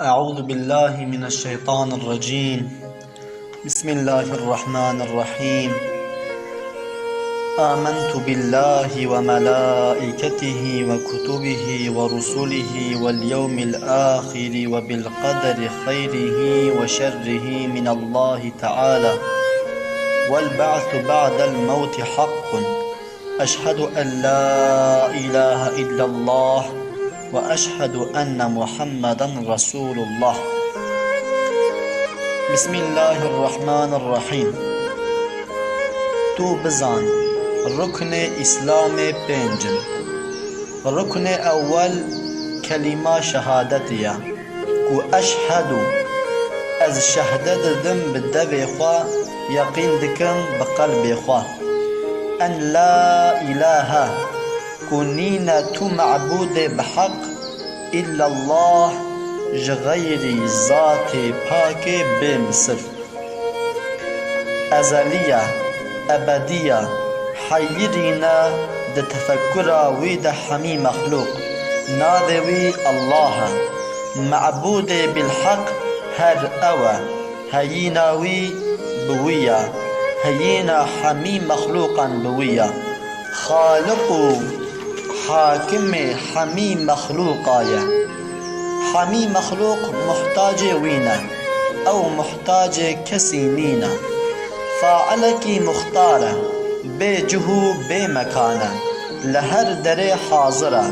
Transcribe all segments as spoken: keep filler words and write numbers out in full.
أعوذ بالله من الشيطان الرجيم. بسم الله الرحمن الرحيم. آمنت بالله وملائكته وكتبه ورسله واليوم الآخر وبالقدر خيره وشره من الله تعالى. والبعث بعد الموت حق. أشهد أن لا إله إلا الله وأشهد أن محمدا رسول الله. بسم الله الرحمن الرحيم. Tu bizan, ruknê Îslamê pênc in. Ruknê ewwel kelîma şehadetê ye. Ku eşhedû, ez şehde didim bi devê xwe, yeqîn dikim bi qelbê xwe. En la îlahe, ku nîne tu mebûdê bi heq, îllallah, ji xeyrî zatê pakê bê misil. Ezelî ye, ebedî ye, heyirî ne di tefekkura wî de hemî mexlûq. Navê wî Allah e. Mebûdê bilheq her ew e. Heyîna wî bi wî ye. Heyîna hemî mexlûqan bi wî ye. Xaliq û hakimê hemî mexlûqa ye. Hemî mexlûq muhtacê wî ne. Ew muhtacê kesî nîne. Failekî muxtar e. Bê cih û bê mekan e. Li her derê hazir e.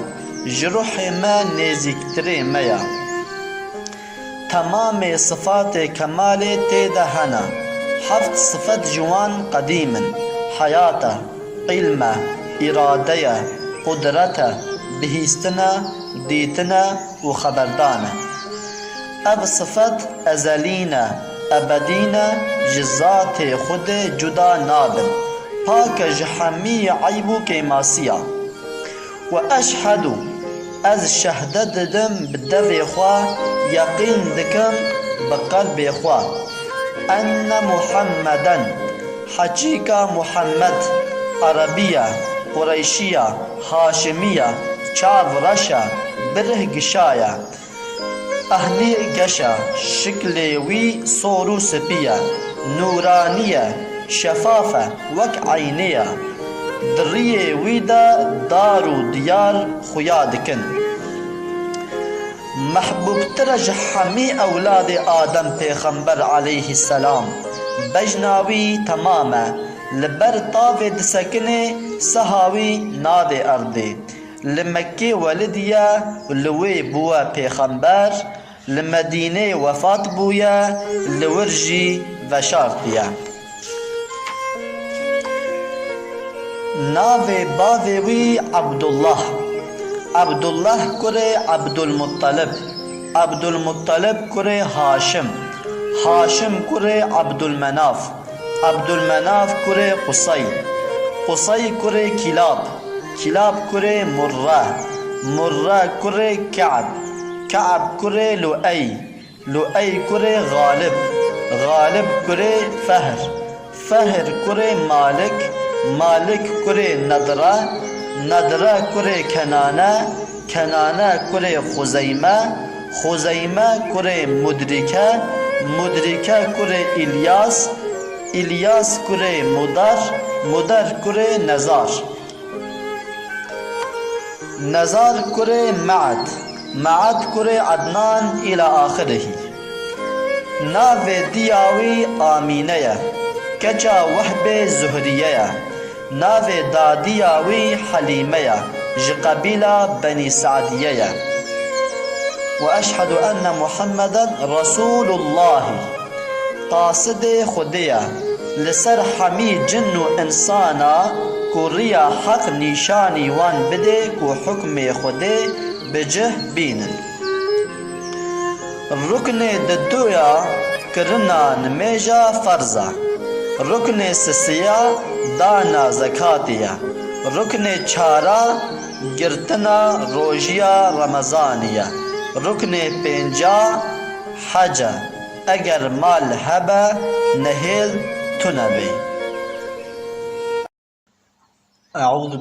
Ji ruhê me nêzîktirê me ye. Temamê sifatê kemalê tê de hene. Heft sifet ji wan qedîm in. Heyat e, îlm e, îrade ye, qudret e, bihîstin e, dîtin e û xeberdan e. Ev sifet ezelî ne, ebedî ne, ji zatê Xwedê cuda nabin. Pak e ji hemî eyb û kêmasiya. Ve eşhedû, ez şehde didim bi devê xwe, yeqîn dikim bi qelbê xwe, enne Muhemmeden, heqîqa Muhemmed, Erebî ye, Qureyşî ye, Haşimî ye, çav reş e, birih gişa ye. Ehlî geş e, şiklê wî sor û spî ye, nûranî ye, şefaf e, wek eynê ye. Di riyê wî de dar û diyar xuya dikin. Mehbûbtir e ji hemî ewladê Adem pêxember aleyhisselam. Bejna wî temam e. Li ber tavê disekine, seha wî nadê erdê. Li Mekkê welidî ye, li wê bûye pêxember, li Medînê wefat bûye, li wir jî veşartiye. Navê bavê wî Ebdullah. Ebdullah kurê Ebdulmuttalib. Ebdulmuttalib kurê Haşim. Haşim kurê Ebdulmenaf. Ebdulmenaf kurê Qusay. Qusay kurê Kîlab. Kîlab kurê Murre. Murre kurê Ke'b. Ke'b kurê Lu'ey. Lu'ey kurê Xalib. Xalib kurê Fehr. Fehr kurê Malik. Malik kurê Nedre. Nedre kurê Kenane. Kenane kurê Xuzeyme. Xuzeyme kurê Mudrike. Mudrike kurê Îlyas. Îlyas kurê Mudar. Mudar kurê Nezar. Nezar kurê Me'd. Me'd kurê Ednan îla axirihî. Navê diya wî Amîne ye. Keça Wehbê Zuhriye ye. Navê dadiya wî Helîme ye, ji qebîla Benî Se'diye ye. Ve eşhedû enne Muhemmeden Resûlullahî. Qasidê Xwedê ye, li ser hemî cin û insana ku riya heq nîşanî wan bidê ku hukmê Xwedê bi cih bînin. Ruknê diduya kirina nimêja ferz e. Ruknê sisiya dana zekatê ye. Ruknê çara girtina rojiya Remezanê ye. Ruknê pênca hec e. Eger mal hebe, nehêl tune bê. أعوذ